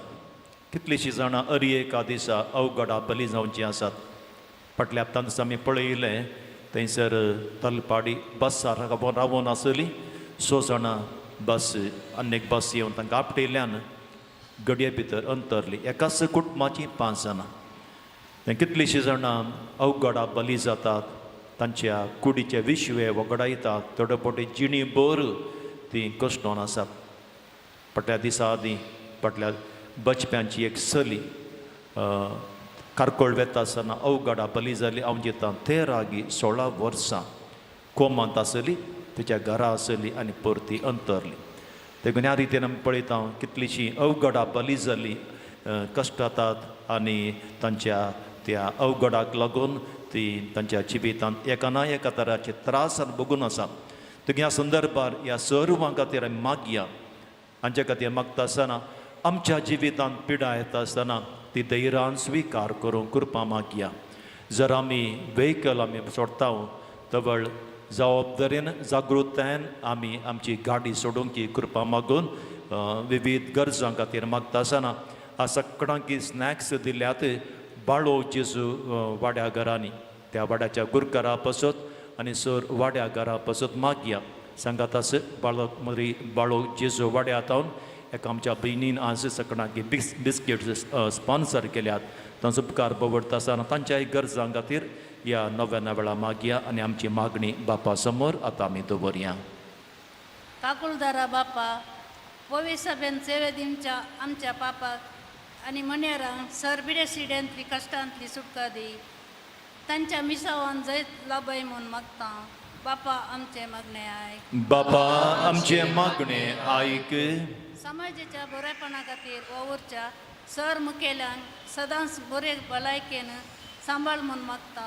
कितलींशीं जाणां अरी एका दिसा अवघडा बली जावचीं आसात. फाटल्या हप्तान दिसा आमी पळयलें थंयसर तलपाडी बसार रावोन आसली स जाणां बस आनी एक बस येवन तांकां आपटिल्ल्यान गडये भितर अंतरली. एकाच कुटुंबाचीं 5 जाणां. कितलींशीं जाणां अवघडा बली जातात, तांच्या कुडीचे विश्वे वगडायतात, थोडे फावटी जिणी भर तीं कश्टोन आसात. फाटल्या दिसा आदीं फाटल्या बचप्यांची एक चली कारकोळ वेता आसतना अवघडा बली जाली. हांव जिता 13 गी 16 वर्सां कोमांत आसली, तिच्या घरा आसली आनी परती अंतरली. देखून ह्या रितीन आमी पळयता कितलींशीं अवघडा बली जाली, कश्टातात आनी तांच्या त्या अवघडाक लागून ती तांच्या जिवितांत एका ना एका तराचे त्रास आनी भोगून आसा. देखून ह्या संदर्भार ह्या सर्वां खातीर आमी मागया. हांच्या खातीर मागता आसतना आमच्या जिवितांत पिडा येता आसतना ती धैर्यान स्विकार करूंक कृपा मागया. जर आमी व्हेकल आमी सोडटा तवळ जबाबदारेन जागृतायेन आमी आमची गाडी सोडूंक ही कृपा मागून विविध गरजां खातीर मागता आसतना आज सगळ्यांक स्नॅक्स दिल्यात बाळो जेजू वाड्या घरांनी त्या वाड्याच्या गुरकारा पासत आनी सर वाड्या घरा पासत मागया. सांगात आस बाळक मरी बाळो जेजू वाड्या तावन एका आमच्या भयणीन आज सगळ्यांक बिस्किट्स स्पॉन्सर केल्यात. तांचो उपकार पवडता आसतना तांच्याय गरजां खातीर ह्या नव्या वेळा मागया आनी आमची मागणी बापा समोर आतां आमी दवरया. काकुळदारा बापा, पवी सभेन सेवे दिवच्या आमच्या पापाक आनी मनेरांक सर बिडेसिड्यांतली कश्टांतली सुटका दी. तांच्या मिसावान जैत लाभय म्हूण मागता. बापा आमचे मागणे आयक. बापा आमचे मागणे आयक. समाजाच्या बरेपणा खातीर वावुरच्या सर मुखेल्यांक सदांच बरे भलायकेन सांबाळ म्हूण मागता.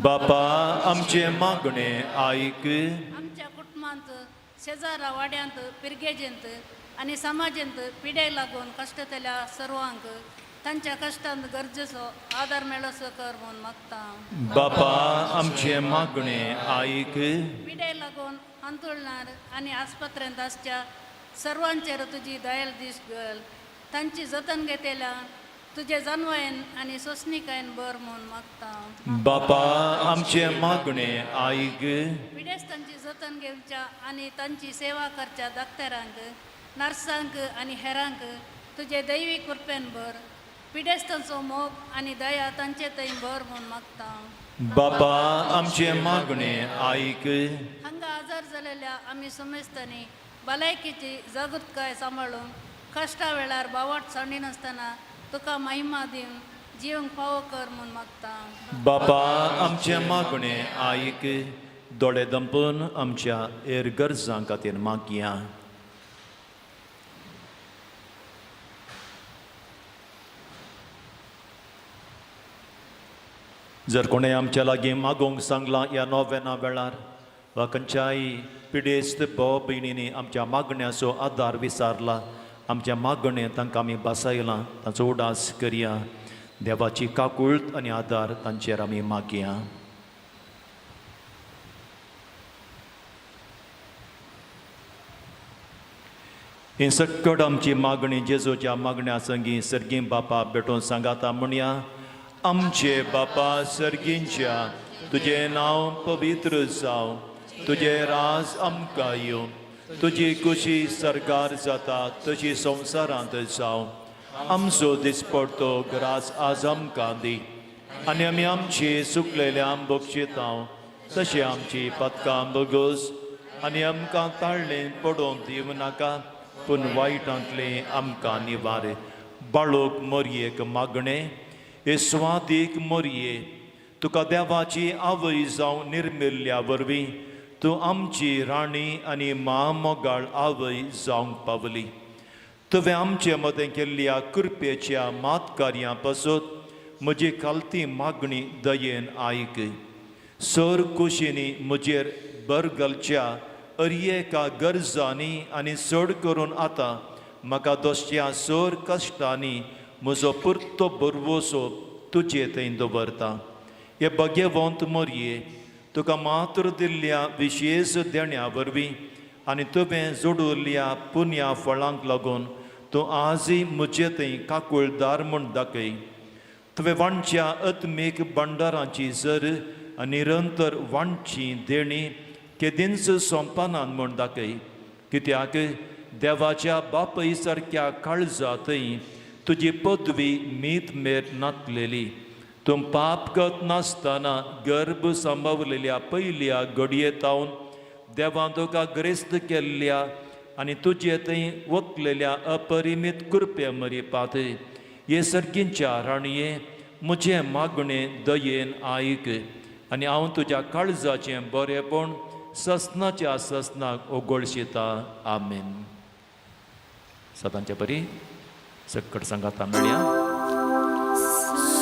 बापा आमचे मागणे आयक. आमच्या कुटुंबांत, शेजारा वाड्यांत, पिरगेजेंत आनी समाजेंत पिडे लागून कश्टतल्या सर्वांक तांच्या कश्टांत गरजेचो आदार मेळसो कर म्हूण मागता. बापा आमचे मागणे आयक. पिडे लागून अंतुळणार आनी आस्पत्रेंत आसच्या सर्वांचेर तुजी दयाल दीस घाल. तांची जतन घेतल्या तुजे जानवायन आनी सोंसणीकायेन बर म्हूण मागता. बापा आमचे मागणे आयक. पिडेस्तांची जतन घेवच्या आनी तांची सेवा करच्या डाक्टरांक, नर्सांक आनी हेरांक तुजे दैवीक कृपेन भर. पिडेस्तांचो मोग आनी दया तांचे थंय भर म्हूण मागता. बापा आमचे मागणे आयक. हांगा आजार जालेल्या आमी समेस्तांनी भलायकेची जागृतकाय सांबाळून कश्टा वेळार बावट सांडिनासतना तुका महिमा दिवन जिवंक फावो कर म्हूण मागता. बापा आमचे मागणे आयक. दोळे दंपून आमच्या हेर गरजां खातीर मागया. जर कोणें आमच्या लागीं मागूंक सांगलां ह्या नोवेना वेळार वा खंयच्याय पिडेस्त भाव भयणींनी आमच्या मागण्याचो आदार विचारला, आमच्या मागणें तांकां आमी बसयलां, तांचो उडास करया. देवाची काकूळत आनी आदार तांचेर आमी मागया. ही सक्कड आमची मागणी जेजूच्या मागण्या संगी सर्गीं बापा भेटोवन सांगाता म्हणया. आमचे बापा सर्गींच्या, तुजें नांव पवित्र जावं, तुजें राज आमकां येवं, तुजी कुशी सरकार जाता तशी संवसारांत जावं. आमचो दिसपडतो ग्रास आज आमकां दी आनी आमी आमची सुकलेल्या बक्षितांव तशें आमची पदकां बगोस आनी आमकां ताळ्ळें पडोवंक दिवं नाका पूण वायटांतलें आमकां निवार. बाळोक मोरयेक मागणें, हे स्वादीक मोरये, तुका देवाची आवय जावं निर्मिल्ल्या वरवीं तूं आमची राणी आनी म्हामोगाळ आवय जावंक पावली. तुवें आमचे मदें केल्ल्या कृपेच्या मातकार्यां पासत म्हजी खालती मागणी दयेन आयक. सर कुशींनी म्हजेर बर घालच्या अरयेका गरजांनी आनी चड करून आतां म्हाका दोसच्या सर कश्टांनी म्हजो पुरतो बरवसो तुजे थंय दवरता. हे भगेवंत मोरये, तुका मात्र दिल्ल्या विशेश देण्या वरवीं आनी तुवें जोडुल्ल्या पुण्या फळांक लागून तूं आजय म्हजे थंय काकुळदार म्हूण दाखय. तुवें वांटच्या आत्मीक भंडारांची जर आनी निरंतर वांटची देणी केदींच सोंपनात म्हूण दाखय. कित्याक देवाच्या बापय सारक्या काळजा थंय तुजी पदवी मीत मेर नातलेली. तूं पाप करत नासतना गर्भ सांबावलेल्या पयल्या घडये तावन देवान तुका ग्रेस्त केल्ल्या आनी तुजे थंय वतलेल्या अपरिमीत कृपे मरिपात हे सर्गींच्या राणये म्हजें मागणें दयेन आयक आनी हांव तुज्या काळजाचें बरेपण ससनाच्या ससनाक ओगळशिता. आमेन. सदांच्या बरी सक्कड सांगाता मेळया.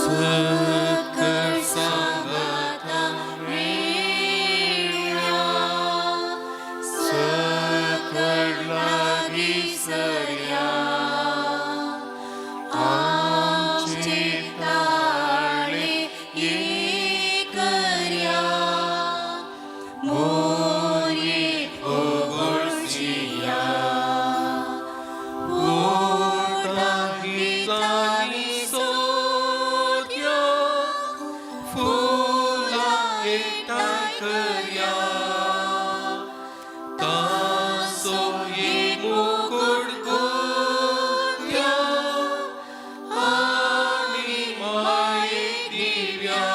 सकळ सांगाता मेळया, सकळ लागीं सरया, आमचे ताळे एकर्या, मोरये ओगळसिया. ओडटा गितांनी सोदया, फुलां एकठांय करया, ताचो एक मुकुट गुंथया आनी मायेक दिवया.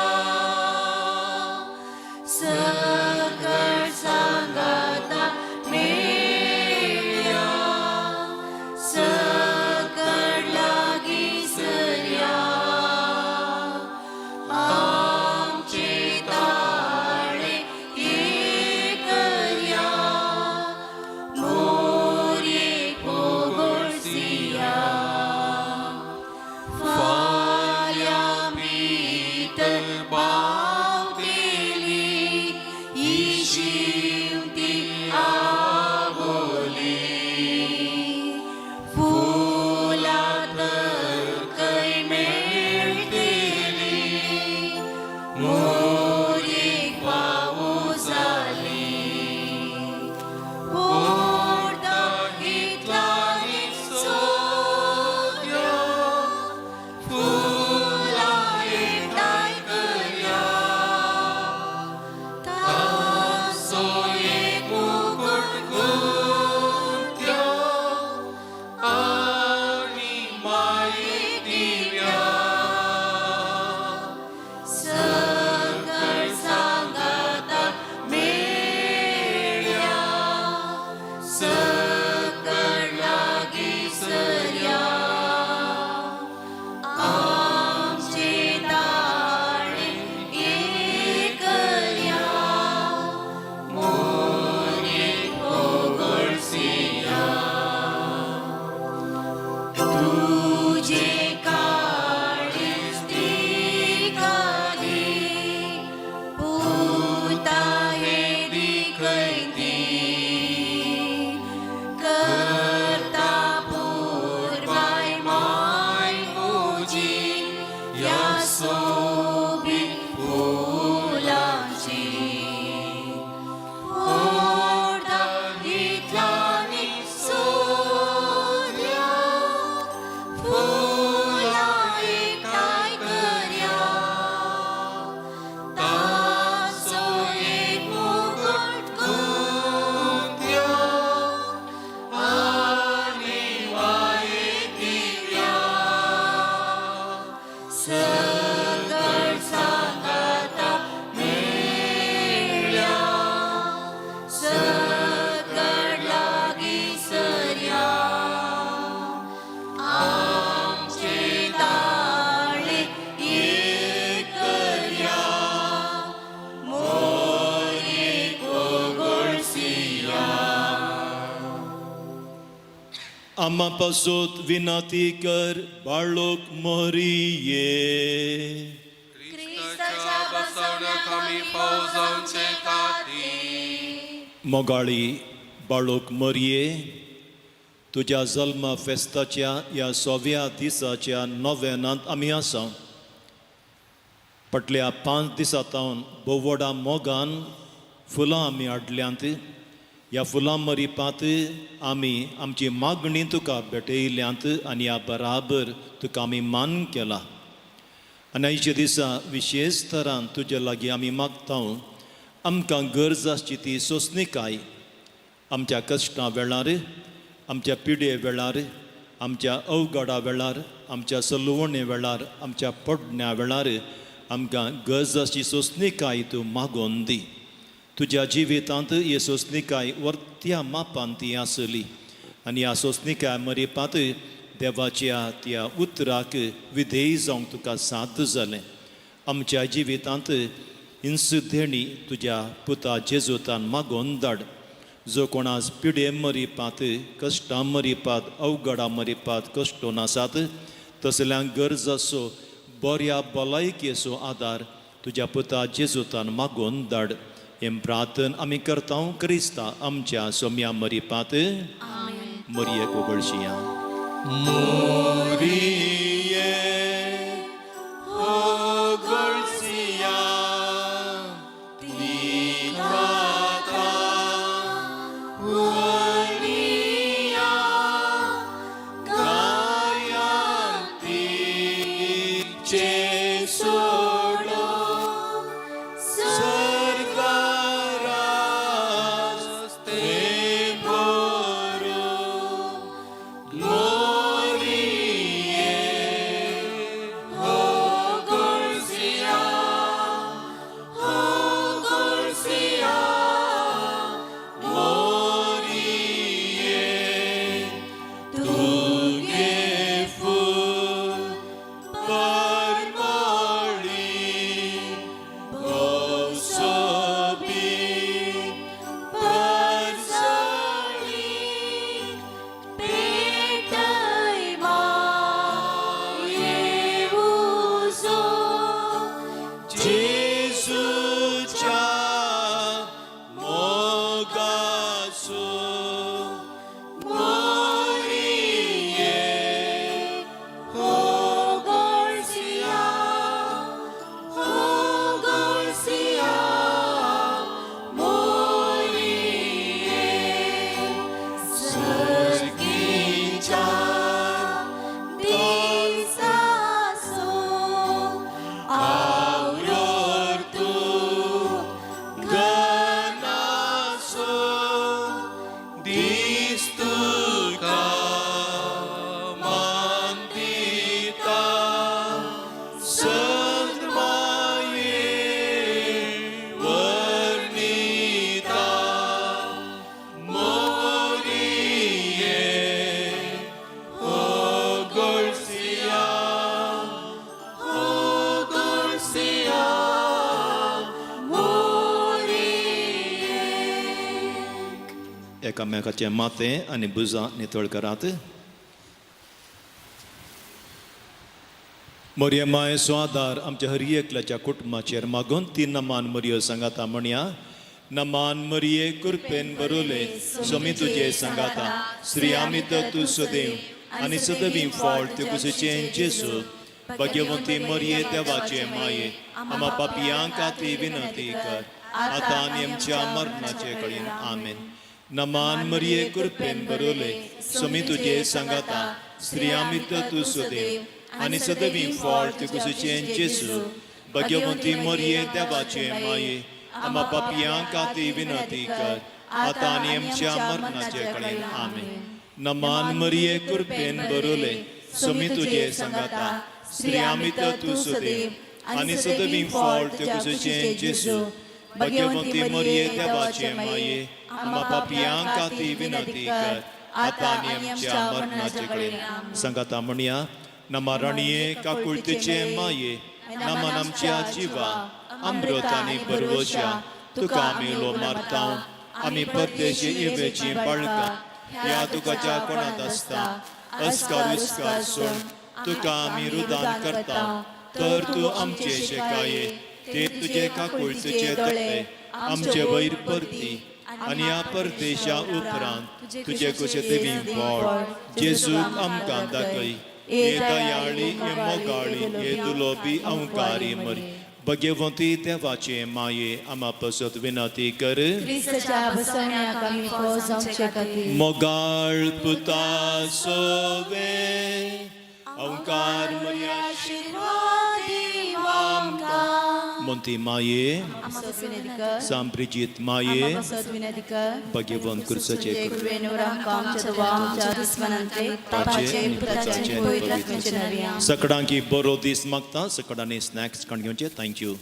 सकळ सांगाता मेळया, सकळ लागीं सरया, आमचे ताळे एकर्या, मोरयेक ओगळसिया. फाल्यां भितर पावतली ही शिंवती आबोली, फुलां तर खंय मेळटली, मोरयेक फावो जाली. ओडटा गितांनी सोदया, फुलां एकठांय करया, ताचो एक मुकुट गुंथया आनी मायेक दिवया. सकळ सांगाता मेळया, सकळ लागीं सरया, आमचे ताळे एकर्या, मोरयेक ओगळसिया. तुजे काळीज दिकाली, पुता येदी खंय करता पुरबाय माय म्हजी ह्या सोबीत फुलांची. ओडटा गितांनी सोदया. आमा पासत विनती कर बाळोक मरिये. क्रिस्ताच्या बसवण्याक आमी फाव जावचे खातीर. मोगाळी बाळोक मरिये, तुज्या जल्म फेस्ताच्या ह्या सव्या दिसाच्या नोवेनांत आमी आसा. फाटल्या 5 दिसां सावन भोव व्हडा मोगान फुलां आमी हाडल्यांत. ह्या फुलां मरिपांत आमी आमची मागणी तुका भेटयल्यांत आनी ह्या बराबर तुका आमी मान केला. आनी आयच्या दिसा विशेश तरान तुजे लागीं आमी मागता, आमकां गरज आसची ती सोंसणीकाय आमच्या कश्टां वेळार, आमच्या पिडे वेळार, आमच्या अवघडा वेळार, आमच्या सलवणे वेळार, आमच्या पडण्या वेळार आमकां गरज आसची सोंसणीकाय तूं मागोवन दी. तुज्या जिवितांत ही सोंसणीकाय वर्त्या मापान ती आसली आनी ह्या सोंसणीकाय मरिपांत देवाच्या त्या उतराक विधेय जावंक तुका साद जालें. आमच्या जिवितांत इन्सुदेणी तुज्या पुता जेजूतान मागोवन धाड. जो कोणास पिडे मरिपात, कश्टां मरिपात, अवघडां मरिपात कश्टोन आसात तसल्यांक गरज आसो बऱ्या भलायकेचो आदार तुज्या पुता जेजूतान मागोवन धाड. हें प्रार्थन आमी करता क्रिस्ता आमच्या सोम्या मरिपात. मरियेक उगळशिया. मोरिये होगळसिया तिका वनिया गायांतीचे सोडो सरकारास ते भरो मोरिये होगळसिया होगळसिया मोरिये तुगे फूल परमळी भोव परसळी पेटय माये उजो जेजूच्या मोगाचो मोरिये होगळसिया होगळसिया मोरिये सर्गीच्या दिसासो आवरोर तूं गनासो दीस तुका मान दिता संत माये वर्णिता मोरिये होगळसिया होगळसिया मोरिये. एकामेकाचें माथें आनी भुजां नितळ करात. मरिया मायेचो आदार आमच्या हर एकल्याच्या कुटुंबाचेर मागून ती नमान मरियो सांगाता म्हणया. नमान मरिये, कृपेन बरोले, स्वामी तुजे सांगाता, स्त्रियां भितर तूं सदैव आनी सदवी फळ तुजें जेजू. भाग्यवंती मरिये, देवाचे माये, आमा पापयांक खातीर विनंती कर, आतां आनी आमच्या मरणाचे कळीन. आमेन. नमान मरिये, कृपेन बरोले, स्वामी तुजे सांगाता, स्त्रियां भितर तूं सदैव आनी सदवी फळ तुजें जेजू. भाग्यवंती मरिये, देवाचे माये, आमा पापयांक खातीर विनंती कर, आतां आनी आमच्या मरणाचे कळीन. आमेन. नमान मरिये, कृपेन बरोले, स्वामी तुजे सांगाता, स्त्रियां भितर तूं सदैव आनी सदवी फळ तुजें जेजू. भाग्यवंती मरिये, देवाचे माये, आमा पापयांक खातीर विनंती कर, आतां आनी आमच्या मरणाचे कडेन. सांगाता म्हणया. नमा राणये, काकुळतेचे माये, नमन आमच्या जिवा, अमृत आनी बरवशा, तुका आमी उलो मारता. आमी परदेशी इवेची बाळकां. ह्या दुखाच्या कोणात आसता अस्कार उस्कार सोड तुका आमी रुदान करता तर तूं आमचे शेकाये ते तुजे काकुळतेचे दोळे आमचे वयर परती आनी ह्या परदेशा उपरांत तुजे कशे देवी पोड जेजूक आमकां दाखय हे दयाळी हे मोगाळी हे दुलोबी अंकारी मरी भगवंती देवाचे माये आमा पसत विनंती कर क्रिस्ताच्या बसवण्याक आमी फो जावचे खातीर मोगाळ पुता सोवे अंकार मर्या मोंती माये पासत विनंती कर सांब्रिजीत माये आमा पासत विनंती कर भगवंत कुर्साचे तुझे कृपेन आमकां आमच्या देवा आमच्या दुस्मनांतले ताचे बापाचे पुताचे आनी पवित्र आत्म्याचे नांवान. सगळ्यांकी बरो दीस मागता सगळ्यांनी स्नॅक्स काण घेवचे thank you.